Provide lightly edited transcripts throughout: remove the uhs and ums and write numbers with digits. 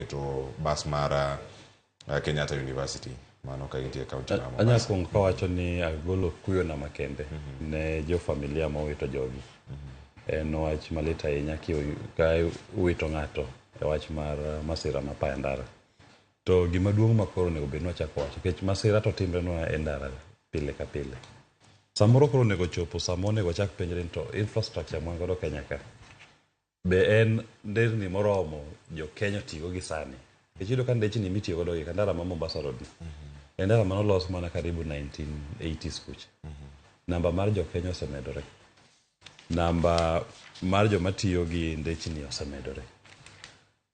Keto bas mar Kenyatta University mano ka gintie e kaunti ma Anya Mombasa. Kuongo kawacho ni agolo kuyona makende ne jo familia mowito jogi. En wach malit ahinya ka iwito ng'ato e wach mar masira ma apaya ndara. To gima duong' ma koro onego bed ni wachako wacho, nikech masira to timrenwa e ndara pile ka pile. Samoro koro onego chopo sama onego wachak penjre ni to infrastructure mwan godo Kenya ka be en nderni moromo jo Kenya otigo gi sani. Nikech iyudo ka ndechni mitiyo godo gi ka ndara ma Mombasa Road ni, en ndara manolos mana karibu 1980s kucha. Namba mar jo Kenya osemedore. Namba mar joma tiyo gi ndechni osemedore.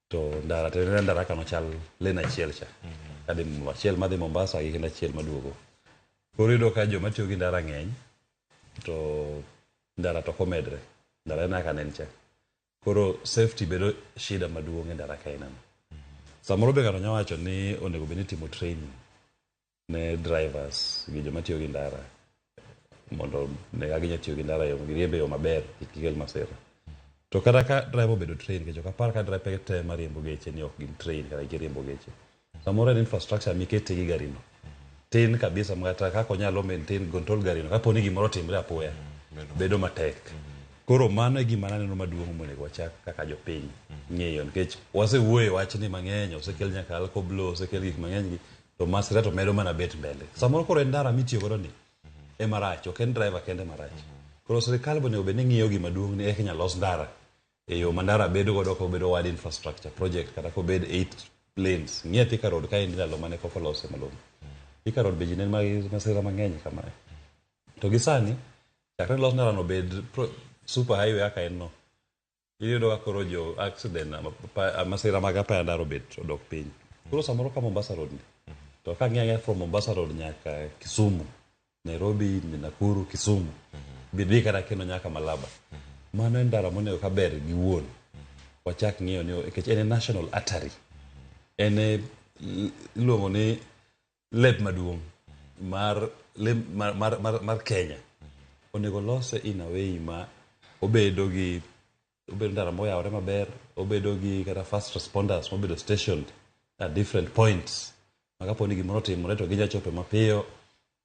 To ndara to en ndara kanochal lane achiel cha. Kadhi achiel madhi Mombasa gi kendo achiel maduogo. Koro iyudo ka joma tiyo gi ndara ng'eny to ndara to ok omedre. Ndara en kaka ne en cha. Koro safety bedo shida maduong' e ndara kaina no. Samoro be ng'ato nyalo wacho ni onego bed ni itimo training ne drivers gi joma tiyo gi ndara mondo ne kaka ginya tiyo gi ndara e yo giriemb e yo maber kik gikel masira. To kata ka driver obedo trained, nikech ok apar ka driver te mariembo geche ni ok gin trained kata giriembo geche. Samoro en infrastructure mikete gi gari no tin kabisa ma kata kaka onyalo maintain control gari no kapo ni gimoro otimre apoya bedo matek. Koro mano e gima naneno maduong' monego wachak kaka jopiny ng'iyo, nikech wasewuoyo e wachni mang'eny, osekel nyaka alcohol, osekel gik mang'eny gi to masira to medo mana bet mbele. Samoro koro en ndara mitiyo godo ni ema rach, ok en driver kende marach. Koro sirikal be onego bed ni ng'iyo gima duong' ni eka inyalo los ndara e yo ma ndara bedo godo kobedo wide infrastructure project kata kobed 8 lanes. Ng'iya Thika Road ka en ndalo mane pok olose malong'o. Thika Road be ji ne nigi masira mang'eny kamae. To gi sani, chakre los ndara no obed super highway kaka en no, iyudo ka koro jo accident masira mag apaya ndara obet odok piny. Koro samoro ka Mombasa Road ni, to ka ng'iyo ang'iya from Mombasa Road nyaka Kisumu, Nairobi, Nakuru, Kisumu, bidhi kata kendo nyaka Malaba. Mano en ndara monego ka ber gi wuon. Wachak ng'iyo ni nikech en e national artery. En e iluongo ni lep maduong' mar, mar, mar, mar, mar Kenya. Onego lose in a way ma obedo gi obedo ndara moyawore maber, obedo gi kata first responders mobedo stationed at different points. Ma kapo ni gimoro otimore to ginya chope mapiyo.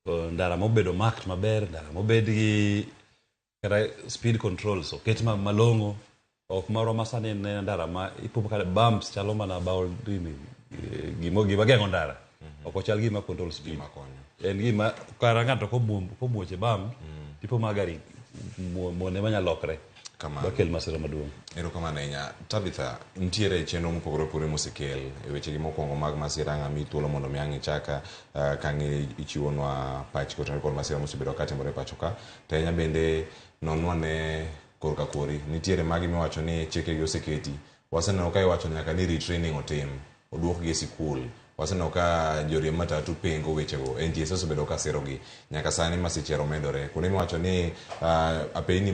Ndara mobedo marked maber, ndara mobed gi kata speed controls oket malong'o. Ok marwa ma sani en ndara ma ipopo kata bumps chalo mana bawo nini, gima geng'o ndara. Ok ochal gima control speed. Gima konyo. En gima kata ng'ato komuoch e bump, tipo mar gari muone manyalo lokre. Kamano. Bakel masira maduong'. Erokamano ahinya. Tabitha, nitiere chenro mopogore opogore mosekel e wechegi mokwongo mag masira. Ang' amiyi thuolo mondo mi ang' ichaka ka ang' ichiwonwa pachi kotenore kod masira mosebedo ka timore e pacho ka. To ahinya bende nonwa ne korka kori. Nitiere magi miwacho ni chikegi oseketi. Waseneno ka iwacho nyaka ni retraining otim, oduokgi e sikul. Waseneno ka joriemb matatu pingo wechego. NTSA osebedo ka sirogi. Nyaka sani masiche omedore. Kuonde miwacho ni apeyni